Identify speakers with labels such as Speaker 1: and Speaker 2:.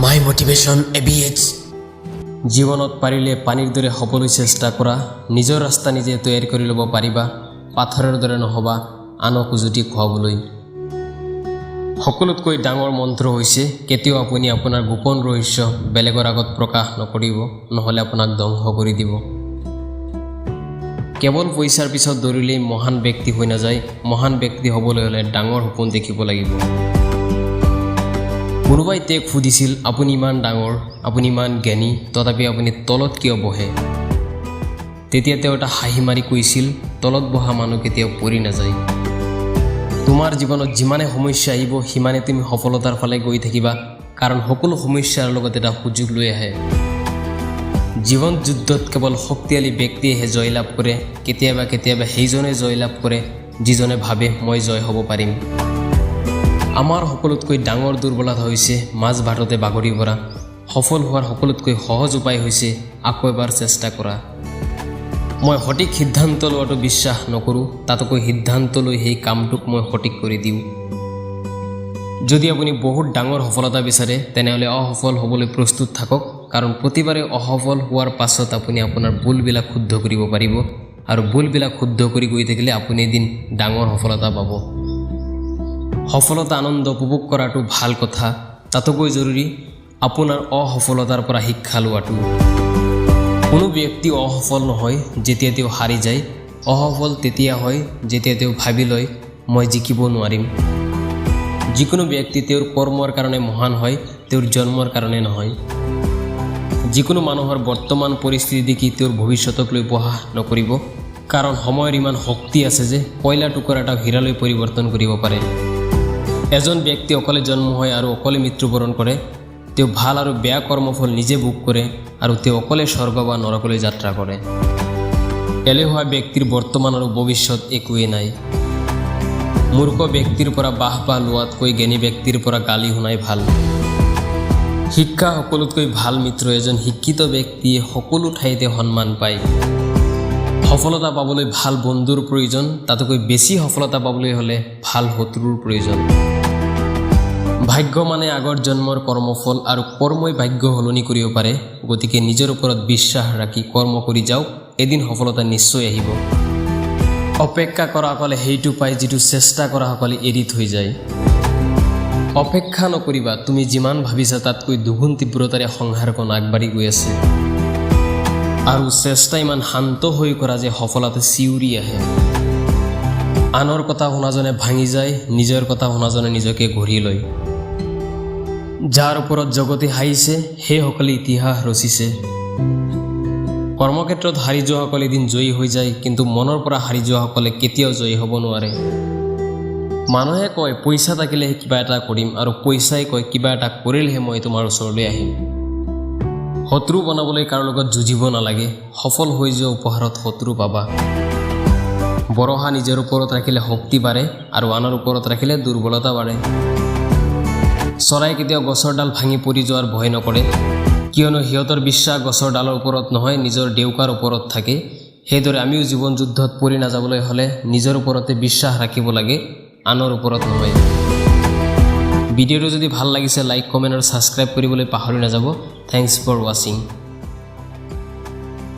Speaker 1: মাই motivation এবিএইচ।
Speaker 2: জীৱনত পাৰিলে পানীৰ দৰে হ'বলৈ চেষ্টা কৰা। নিজৰ ৰাস্তা নিজে তৈয়াৰ কৰি ল'ব পাৰিবা। পাথৰৰ দৰে নহ'বা আনক উজুতি খুৱাবলৈ। সকলোতকৈ ডাঙৰ মন্ত্ৰ হৈছে, কেতিয়াও আপুনি আপোনাৰ গোপন ৰহস্য বেলেগৰ আগত প্ৰকাশ নকৰিব, নহ'লে আপোনাক ধ্বংস কৰি দিব। কেৱল পইচাৰ পিছত দৌৰিলেই মহান ব্যক্তি হৈ নাযায়। মহান ব্যক্তি হ'বলৈ হ'লে ডাঙৰ সপোন দেখিব লাগিব। কোনোবাই তেওঁক সুধিছিল, "আপুনি ইমান ডাঙৰ, আপুনি ইমান জ্ঞানী, তথাপি আপুনি তলত কিয় বহে?" তেতিয়া তেওঁ এটা হাঁহি মাৰি কৈছিল, "তলত বহা মানুহ কেতিয়াও পৰি নাযায়।" তোমাৰ জীৱনত যিমানে সমস্যা আহিব, সিমানে তুমি সফলতাৰ ফালে গৈ থাকিবা, কাৰণ সকলো সমস্যাৰ লগত এটা সুযোগ লৈ আহে। জীৱন যুদ্ধত কেৱল শক্তিশালী ব্যক্তিয়েহে জয়লাভ কৰে। কেতিয়াবা কেতিয়াবা সেইজনে জয়লাভ কৰে যিজনে ভাবে, "মই জয় হ'ব পাৰিম।" আমাৰ সকলোতকৈ ডাঙৰ দুৰ্বলতা হৈছে মাজ বাটতে বাগৰি পৰা। সফল হোৱাৰ সকলোতকৈ সহজ উপায় হৈছে আকৌ এবাৰ চেষ্টা কৰা। মই সঠিক সিদ্ধান্ত লোৱাটো বিশ্বাস নকৰোঁ, তাতোকৈ সিদ্ধান্ত লৈ সেই কামটোক মই সঠিক কৰি দিওঁ। যদি আপুনি বহুত ডাঙৰ সফলতা বিচাৰে, তেনেহ'লে অসফল হ'বলৈ প্ৰস্তুত থাকক, কাৰণ প্ৰতিবাৰে অসফল হোৱাৰ পাছত আপুনি আপোনাৰ ভুলবিলাক শুদ্ধ কৰিব পাৰিব আৰু ভুলবিলাক শুদ্ধ কৰি গৈ থাকিলে আপুনি এদিন ডাঙৰ সফলতা পাব। সফলতা আনন্দ উপভোগ কৰাটো ভাল কথা, তাতোকৈ জৰুৰী আপোনাৰ অসফলতাৰ পৰা শিক্ষা লোৱাটো। কোনো ব্যক্তি অসফল নহয় যেতিয়া তেওঁ হাৰি যায়। অসফল তেতিয়া হয় যেতিয়া তেওঁ ভাবি লয়, "মই জিকিব নোৱাৰিম।" যিকোনো ব্যক্তি তেওঁৰ কৰ্মৰ কাৰণে মহান হয়, তেওঁৰ জন্মৰ কাৰণে নহয়। যিকোনো মানুহৰ বৰ্তমান পৰিস্থিতি দেখি তেওঁৰ ভৱিষ্যতক লৈ উপহাস নকৰিব, কাৰণ সময়ৰ ইমান শক্তি আছে যে কয়লা টুকুৰা এটাক হীৰালৈ পৰিৱৰ্তন কৰিব পাৰে। এজন ব্যক্তি অকলে জন্ম হয় আৰু অকলে মৃত্যুবৰণ কৰে। তেওঁ ভাল আৰু বেয়া কৰ্মফল নিজে ভোগ কৰে আৰু তেওঁ অকলে স্বৰ্গ বা নৰকলৈ যাত্ৰা কৰে। এলেহুৱা ব্যক্তিৰ বৰ্তমান আৰু ভৱিষ্যত একোৱেই নাই। মূৰ্খ ব্যক্তিৰ পৰা বাহ বাহ লোৱাতকৈ জ্ঞানী ব্যক্তিৰ পৰা গালি শুনাই ভাল। শিক্ষা সকলোতকৈ ভাল মিত্ৰ। এজন শিক্ষিত ব্যক্তিয়ে সকলো ঠাইতে সন্মান পায়। সফলতা পাবলৈ ভাল বন্ধুৰ প্ৰয়োজন, তাতোকৈ বেছি সফলতা পাবলৈ হ'লে ভাল শত্ৰুৰ প্ৰয়োজন। ভাগ্য মানে আগৰ জন্মৰ কৰ্মফল আৰু কৰ্মই ভাগ্য সলনি কৰিব পাৰে। গতিকে নিজৰ ওপৰত বিশ্বাস ৰাখি কৰ্ম কৰি যাওক, এদিন সফলতা নিশ্চয় আহিব। অপেক্ষা কৰাসকলে সেইটো পায় যিটো চেষ্টা কৰাসকলে এৰি থৈ যায়। অপেক্ষা নকৰিবা। তুমি যিমান ভাবিছা, তাতকৈ দুগুণ তীব্ৰতাৰে সংসাৰখন আগবাঢ়ি গৈ আছে। আৰু চেষ্টা ইমান শান্ত হৈ কৰা যে সফলতা চিঞৰি আহে। আনৰ কথা শুনাজনে ভাঙি যায়, নিজৰ কথা শুনাজনে নিজকে গঢ়ি লয়। যাৰ ওপৰত জগতে হাঁহিছে, সেইসকলে ইতিহাস ৰচিছে। কৰ্মক্ষেত্ৰত হাৰি যোৱাসকলে এদিন জয়ী হৈ যায়, কিন্তু মনৰ পৰা হাৰি যোৱাসকলে কেতিয়াও জয়ী হ'ব নোৱাৰে। মানুহে কয়, "পইচা থাকিলেহে কিবা এটা কৰিম" আৰু পইচাই কয়, "কিবা এটা কৰিলেহে মই তোমাৰ ওচৰলৈ আহিম।" শত্ৰু বনাবলৈ কাৰো লগত যুঁজিব নালাগে। সফল হৈ যোৱা, উপহাৰত শত্ৰু পাবা। ভৰসা নিজৰ ওপৰত ৰাখিলে শক্তি বাঢ়ে আৰু আনৰ ওপৰত ৰাখিলে দুৰ্বলতা বাঢ়ে। চৰাই কেতিয়াও গছৰ ডাল ভাঙি পৰি যোৱাৰ ভয় নকৰে, কিয়নো সিহঁতৰ বিশ্বাস গছৰ ডালৰ ওপৰত নহয়, নিজৰ ডেউকাৰ ওপৰত থাকে। সেইদৰে আমিও জীৱন যুদ্ধত পৰি নাযাবলৈ হ'লে নিজৰ ওপৰতে বিশ্বাস ৰাখিব লাগে, আনৰ ওপৰত নহয়। ভিডিঅ'টো যদি ভাল লাগিছে, লাইক, কমেণ্ট আৰু ছাবস্ক্ৰাইব কৰিবলৈ পাহৰি নাযাব। Thanks for watching.